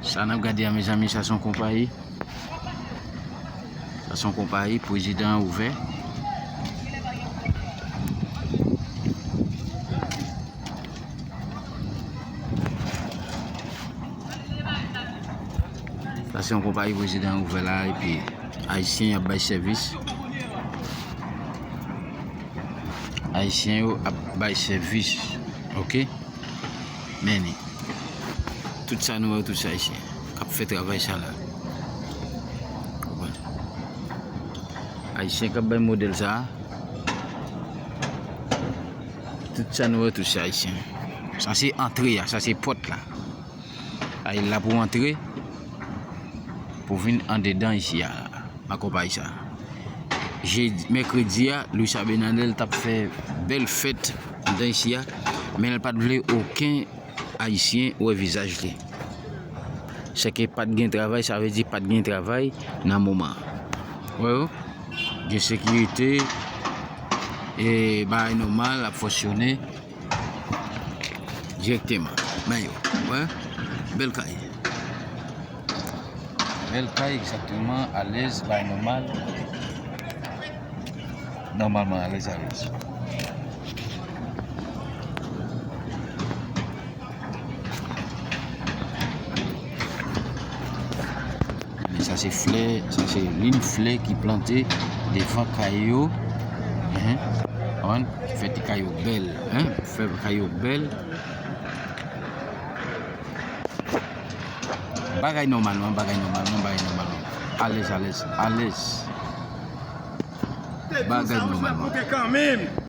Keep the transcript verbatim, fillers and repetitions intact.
Sa n ap gade a, mezanmi, sa se yon konpayi. Sa se yon konpayi, prezidan an ouvè. Sa se yon konpayi prezidan an ouvè la, epi Ayisyen y ap bay sèvis. Ayisyen yo ap bay sèvis, oke? Men li. Tout sa nou wè, tout se Ayisyen k ap fè travay sa la. Konprann? Ayisyen k ap bay modèl sa a. Tout sa nou wè, tout se Ayisyen. Sa se antre a, sa se pòt la. Ay la pou antre, pou vin andedan isi a la. Nan konpayi sa. Jedi, mèkredi a, Luis Abinader t ap fè bèl fèt anndan isi a, men l pa t vle okenn Ayisyen wè vizaj li. Sèke pa t gen travay, sa vle di pa t gen travay nan moman an. Wè yo, gen sekirite, e bagay nòmal ap fonksyone. Dirèkteman. Men yo, wè. Bèl kay. Bèl kay, egzakteman, alèz, bay nòmal. Nòmalman, alèz, alèz. Men sa se flè, sa se lin flè ki plante devan kay yo. Enhen. Konprann? Fè ti kay yo bèl, en? Fè kay yo bèl. Bagay nòmalman, bagay nòmalman, bagay nòmalman. Alèz, alèz, alèz. Bagay nòmalman.